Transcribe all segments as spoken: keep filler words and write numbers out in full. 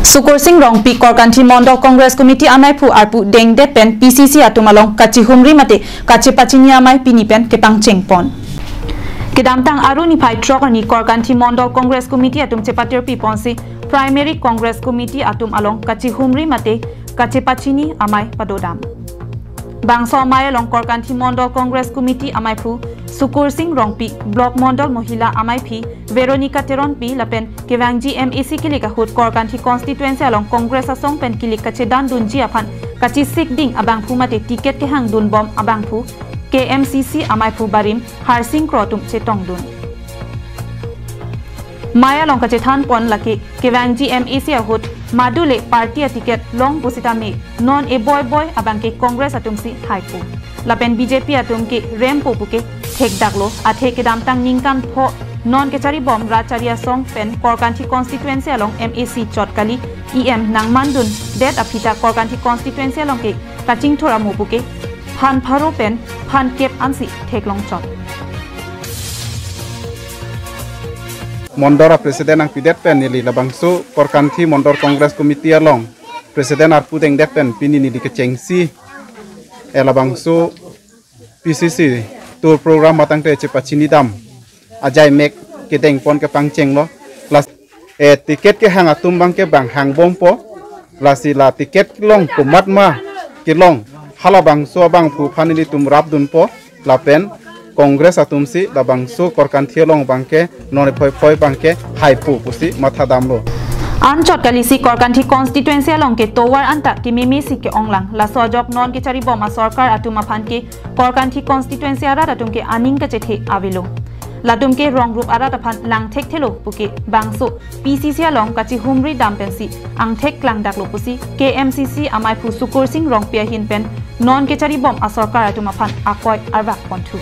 Sukursing Rongpi Korkanthi Mondol Congress Committee amaiphu arpu dengdet pen P C C atum along kachihumri mate kachepachini amei pini pen kepangcheng pon. Kedamtang Aru niphai throk arni Korkanthi Mondol Congress Committee atum chepatirpi ponsi Primary Congress Committee atum along kachihumri mate kachepachini amei padodam. Bangso amei along Korkanthi Mondol Congress Committee amaiphu Sukursing Rongpi, Block Mondol Mohila amaiphi Veronica Teronpi lapen kevangji M A C kilik ahut Korkanthi constituency along Congress asong pen kilik kachedandunji aphan kachesik ding abangphu mate ticket kehangdun bom abangphu K M C C amaiphu barim Harsing Kro atum chetongdun. Amei along kachethan pon lake kevangji M A C ahut madule party aticket long pusitame non eboi boi abangke Congress atumsi haipo. Lapen B J P atum ke rempo puke thekdaklo, athe kedamtang ningkan pho non kecharibom rat chari asong pen Korkanthi constituency along M A C chot kali, E M nangmandundet aphi ta Korkanthi constituency along ke kachingthur amo puke phan pharo pen phan kep ansi theklong chot. Mondol a-president nangpidet pen neli labangso Korkanthi Mondol Congress Committee along president arpu dengdet pen pini neli kechengsi, eh, labangso P C C tour program matangte chepachinidam ajai mek kedeng pon kepangchenglo. Lasi, eh, ticket kehang atum abangke bang hangbompo. Lasi la ticket long komatma kelong, halabangso abangphu aphan ilitum rapdunpo. Lapen Congress atumsi labangso Korkanthi along abangke non ephoi phoi abangke haipo pusi mathadamlo. Anchot kalisi Korkanthi constituency along ke tovar anta kememesi ke-onglang. Laso ajok non kecharibom asorkar atum aphan ke Korkanthi constituency arat atum ke aning kachethe avelo. Latum ke rong rup arat aphan langthekthelo puke bangso P C C along kachihumri dam pensi angthek klangdaklo pusi K M C C amaiphu Sukursing Rongpi ahin pen non kecharibom asorkar atum aphan akoi arvak ponthu.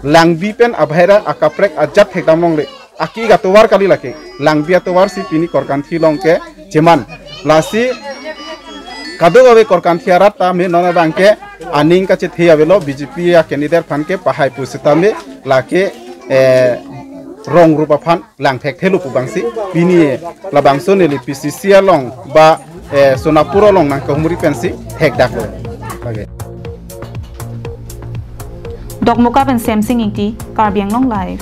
Langbi pen abhaira akaprek ajat thekdam longle. Aki ga tovar kali lake. Langbi atovar si pini Korkanthi along ke cheman. Lasi kadokave Korkanthi arat tame non abangke aning kachethe avelo, B J P a-candidate aphan ke pahai pusitame lake, eh, rong rup aphan langthekthelo pu abangsi pini labangso neli P C C along ba, eh, Sonapur along nangkehumri pensi thekdaklo. Lake. Dokmoka pen Semsing Ingti, Karbi Anglong Live.